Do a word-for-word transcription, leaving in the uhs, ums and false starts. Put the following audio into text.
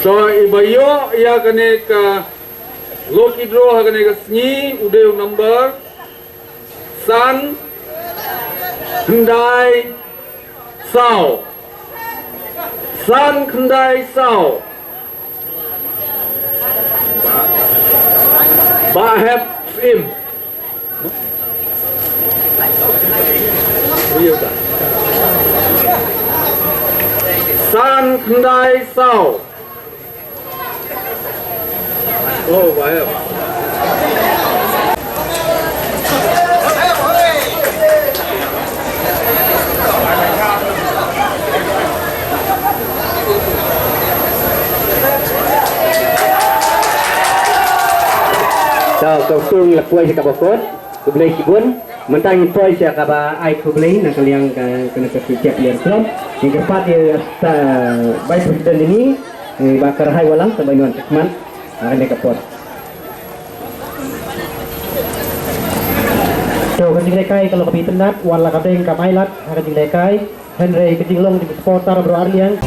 To, i ba ïoh ïa kane ka lucky draw ha kane ka sngi u dei u number san khyndai saw. San khyndai saw. Bah Hep Syiem. San khyndai saw. Oh, Bah Hep. To, ka kung la poi sha kaba kut, khublei shibun. Mynta ngin poi sha kaba ai khublei na ka liang ka, ka na ka Tichep Liang Club. Ngin kyrpad ïa sa Vice President ini, eh, ba kyrhai walang sa ba ïa wan khmat ha kane ka por. To, ka jinglehkai ka long kaba itynnad, wat la ka beng kam ailad ha ka jinglehkai. Hynrei ka jinglong jong ki supporter baroh arliang.